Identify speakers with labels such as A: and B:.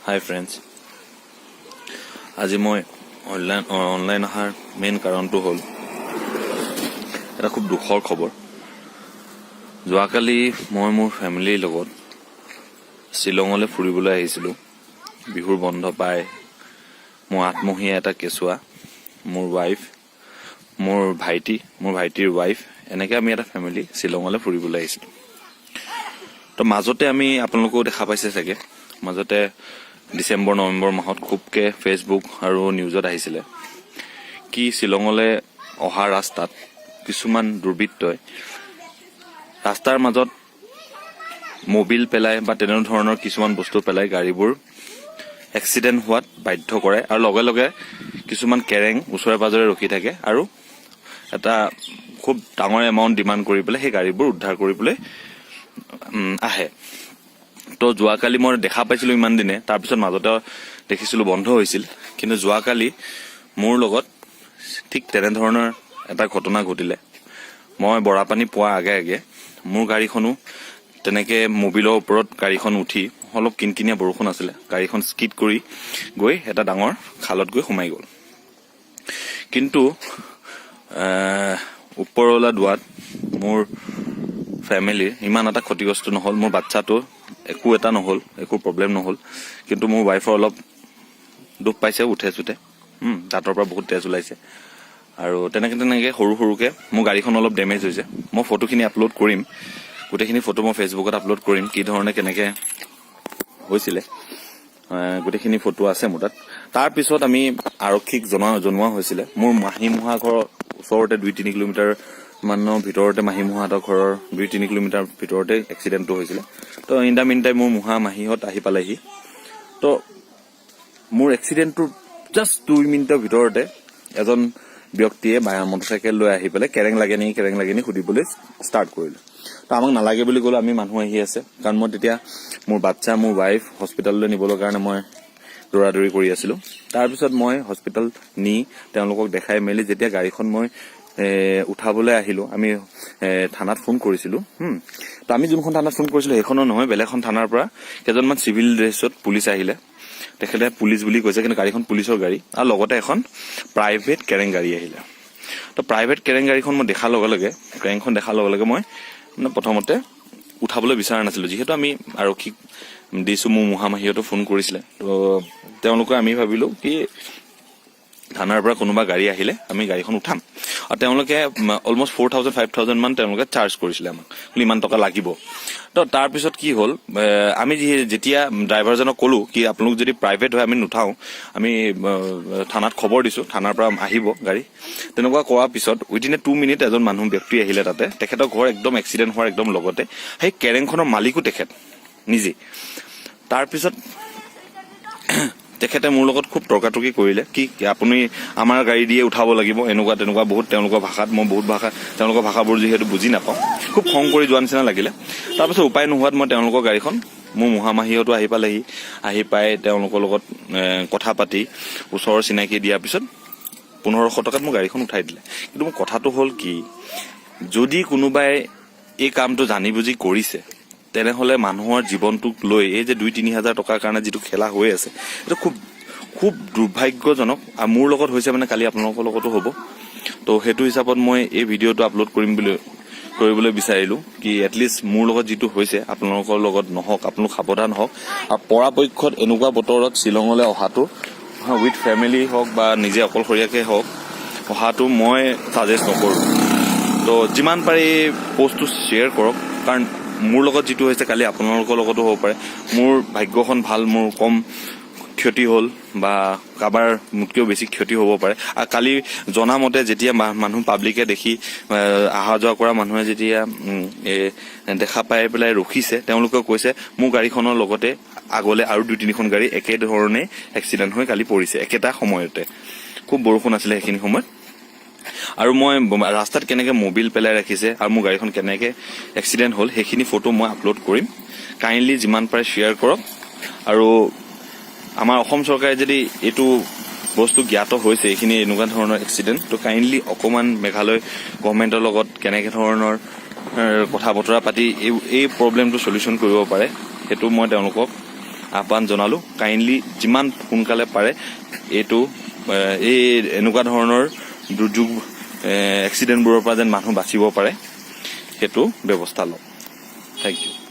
A: হাই friends, আজি মই online online অহাৰ মেইন কাৰণটো হ'ল এটা খুব দুখৰ খবৰ। যোৱাকালি মই মোৰ ফেমিলিৰ লগত শ্বিলঙলৈ ফুৰিবলৈ আহিছিলোঁ। বিহুৰ বন্ধ পাই মোৰ 8 মহীয়া এটা কেঁচুৱা, মোৰ ৱাইফ, মোৰ ভাইটি, মোৰ ভাইটিৰ ৱাইফ, এনেকৈ আমি এটা ফেমিলি শ্বিলঙলৈ ফুৰিবলৈ আহিছিলোঁ। তো মাজতে আমি, আপোনালোকেও দেখা পাইছে চাগে, মাজতে ডিচেম্বৰ নৱেম্বৰ মাহত খুবকে ফেচবুক আৰু নিউজত আহিছিলে কি শ্বিলঙলৈ অহা ৰাস্তাত কিছুমান দুৰ্বৃত্তই ৰাস্তাৰ মাজত মবিল পেলাই বা তেনেধৰণৰ কিছুমান বস্তু পেলাই গাড়ীবোৰ এক্সিডেণ্ট হোৱাত বাধ্য কৰে আৰু লগে লগে কিছুমান কেৰেং ওচৰে পাজৰে ৰখি থাকে আৰু এটা খুব ডাঙৰ এমাউণ্ট ডিমাণ্ড কৰি পেলাই সেই গাড়ীবোৰ উদ্ধাৰ কৰিবলৈ আহে। তো যোৱাকালি মই দেখা পাইছিলোঁ ইমান দিনে, তাৰপিছত মাজতে দেখিছিলোঁ বন্ধ হৈছিল। কিন্তু যোৱাকালি মোৰ লগত ঠিক তেনেধৰণৰ এটা ঘটনা ঘটিলে। মই বৰাপানী পোৱাৰ আগে আগে মোৰ গাড়ীখনো তেনেকে মবিলৰ ওপৰত গাড়ীখন উঠি, অলপ কিনকিনীয়া বৰষুণ আছিলে, গাড়ীখন স্কিড কৰি গৈ এটা ডাঙৰ খালত গৈ সোমাই গ'ল। কিন্তু ওপৰৱালা দোৱাত মোৰ ফেমিলিৰ ইমান এটা ক্ষতিগ্ৰস্ত নহ'ল। মোৰ বাচ্ছাটো একো এটা নহ'ল, একো প্ৰব্লেম নহ'ল। কিন্তু মোৰ ৱাইফৰ অলপ দুখ পাইছে, উঠে চুঠে দাঁতৰ পৰা বহুত তেজ ওলাইছে আৰু তেনেকে তেনেকে সৰু সৰুকে মোৰ গাড়ীখন অলপ ডেমেজ হৈছে। মই ফটোখিনি আপলোড কৰিম, গোটেইখিনি ফটো মই ফেচবুকত আপলোড কৰিম, কি ধৰণে কেনেকে হৈছিলে। গোটেইখিনি ফটো আছে মোৰ তাত। তাৰপিছত আমি আৰক্ষীক জনোৱা হৈছিলে। মোৰ মাহী মহা ঘৰৰ ওচৰতে 2-3 কিলোমিটাৰ মানৰ ভিতৰতে, মাহী মহাহঁতৰ ঘৰৰ 2-3 কিলোমিটাৰ ভিতৰতে এক্সিডেণ্টটো হৈছিলে। তো ইন the mean time মোৰ মহা মাহীহঁত আহি পালেহি। তো মোৰ এক্সিডেণ্টটোৰ জাষ্ট 2 মিনিটৰ ভিতৰতে এজন ব্যক্তিয়ে মটৰচাইকেল লৈ আহি পেলাই কেৰেং লাগে নেকি, কেৰেং লাগে নেকি সুধিবলৈ ষ্টাৰ্ট কৰিলে। তো আমাক নালাগে বুলি ক'লো আমি, মানুহ আহি আছে। কাৰণ মই তেতিয়া মোৰ বাচ্ছা, মোৰ ৱাইফ হস্পিটেললৈ নিবলৈ কাৰণে মই দৌৰা দৌৰি কৰি আছিলো। তাৰপিছত মই হস্পিটেল নি তেওঁলোকক দেখাই মেলি যেতিয়া গাড়ীখন মই উঠাবলৈ আহিলো, আমি থানাত ফোন কৰিছিলো। তো আমি যোনখন থানাত ফোন কৰিছিলো সেইখনো নহয়, বেলেগ এখন থানাৰ পৰা কেইজনমান চিভিল ড্ৰেছত পুলিচ আহিলে। তেখেতে পুলিচ বুলি কৈছে, কিন্তু গাড়ীখন পুলিচৰ গাড়ী আৰু লগতে এখন প্ৰাইভেট কেৰেং গাড়ী আহিলে। তো প্ৰাইভেট কেৰেং গাড়ীখন মই দেখাৰ লগে লগে, কেৰেংখন দেখাৰ লগে লগে মই মানে প্ৰথমতে উঠাবলৈ বিচৰা নাছিলো, যিহেতু আমি আৰক্ষীক দিছো। মোৰ মহা মাহীহঁতো ফোন কৰিছিলে। তো তেওঁলোকে, আমি ভাবিলো কি থানাৰ পৰা কোনোবা গাড়ী আহিলে আমি গাড়ীখন উঠাম। আৰু তেওঁলোকে অলমষ্ট 4,000, 5,000 মান তেওঁলোকে চাৰ্জ কৰিছিলে আমাক, বোলে ইমান টকা লাগিব। তো তাৰপিছত কি হ'ল, আমি যেতিয়া ড্ৰাইভাৰজনক ক'লো কি আপোনালোক যদি প্ৰাইভেট হয় আমি নুঠাওঁ, আমি থানাত খবৰ দিছো, থানাৰ পৰা আহিব গাড়ী, তেনেকুৱা কোৱাৰ পিছত উইদিন এ 2 মিনিট এজন মানুহ ব্যক্তি আহিলে তাতে। তেখেতৰ ঘৰ একদম এক্সিডেণ্ট হোৱাৰ একদম লগতে। সেই কেৰেংখনৰ মালিকো তেখেত নিজেই। তাৰপিছত তেখেতে মোৰ লগত খুব তৰ্কাতৰ্কি কৰিলে কি আপুনি আমাৰ গাড়ী দিয়ে উঠাব লাগিব, এনেকুৱা তেনেকুৱা বহুত তেওঁলোকৰ ভাষাত। মই বহুত ভাষা, তেওঁলোকৰ ভাষাবোৰ যিহেতু বুজি নাপাওঁ, খুব খং কৰি যোৱা নিচিনা লাগিলে। তাৰপিছত উপায় নোহোৱাত মই তেওঁলোকৰ গাড়ীখন, মোৰ মহা মাহীহঁতো আহি পালেহি। আহি পাই তেওঁলোকৰ লগত কথা পাতি ওচৰৰ চিনাকি দিয়াৰ পিছত 1500 টকাত মোৰ গাড়ীখন উঠাই দিলে। কিন্তু মোৰ কথাটো হ'ল কি, যদি কোনোবাই এই কামটো জানি বুজি কৰিছে, তেনেহ'লে মানুহৰ জীৱনটোক লৈ এই যে 2-3 হাজাৰ টকাৰ কাৰণে যিটো খেলা হৈ আছে, এইটো খুব খুব দুৰ্ভাগ্যজনক। আৰু মোৰ লগত হৈছে মানে কালি আপোনালোকৰ লগতো হ'ব। তো সেইটো হিচাপত মই এই ভিডিঅ'টো আপলোড কৰিম বুলি কৰিবলৈ বিচাৰিলো কি এটলিষ্ট মোৰ লগত যিটো হৈছে আপোনালোকৰ লগত নহওক, আপোনালোক সাৱধান হওক। আৰু পৰাপক্ষত এনেকুৱা বতৰত শ্বিলঙলৈ অহাটো, উইথ ফেমিলি হওক বা নিজে অকলশৰীয়াকে হওক, অহাটো মই ছাজেষ্ট নকৰোঁ। তো যিমান পাৰি পষ্টটো শ্বেয়াৰ কৰক, কাৰণ মোৰ লগত যিটো হৈছে কালি আপোনালোকৰ লগতো হ'ব পাৰে। মোৰ ভাগ্যখন ভাল, মোৰ কম ক্ষতি হ'ল বা কাৰোবাৰ মোতকৈও বেছি ক্ষতি হ'ব পাৰে। আৰু কালি জনা মতে যেতিয়া মানুহ পাব্লিকে দেখি, অহা যোৱা কৰা মানুহে যেতিয়া দেখা পাই পেলাই ৰখিছে, তেওঁলোকে কৈছে মোৰ গাড়ীখনৰ লগতে আগলে আৰু দুই তিনিখন গাড়ী একেধৰণে এক্সিডেণ্ট হৈ কালি পৰিছে একেটা সময়তে। খুব বৰষুণ আছিলে সেইখিনি সময়ত। আৰু মই ৰাস্তাত কেনেকে মবিল পেলাই ৰাখিছে আৰু মোৰ গাড়ীখন কেনেকে এক্সিডেণ্ট হ'ল, সেইখিনি ফটো মই আপলোড কৰিম। কাইণ্ডলি যিমান পাৰে শ্বেয়াৰ কৰক। আৰু আমাৰ অসম চৰকাৰে যদি এইটো বস্তু জ্ঞাত হৈছে, এইখিনি এনেকুৱা ধৰণৰ এক্সিডেণ্ট, তো কাইণ্ডলি অকণমান মেঘালয় গভমেণ্টৰ লগত কেনেকে ধৰণৰ কথা বতৰা পাতি এই প্ৰব্লেমটো চলিউশ্যন কৰিব পাৰে, সেইটো মই তেওঁলোকক আহ্বান জনালোঁ, কাইণ্ডলি যিমান সোনকালে পাৰে এইটো এই এনেকুৱা ধৰণৰ দুৰ্যোগ, এক্সিডেণ্টবোৰৰ পৰা যেন মানুহ বাচিব পাৰে, সেইটো ব্যৱস্থা লওক। Thank you.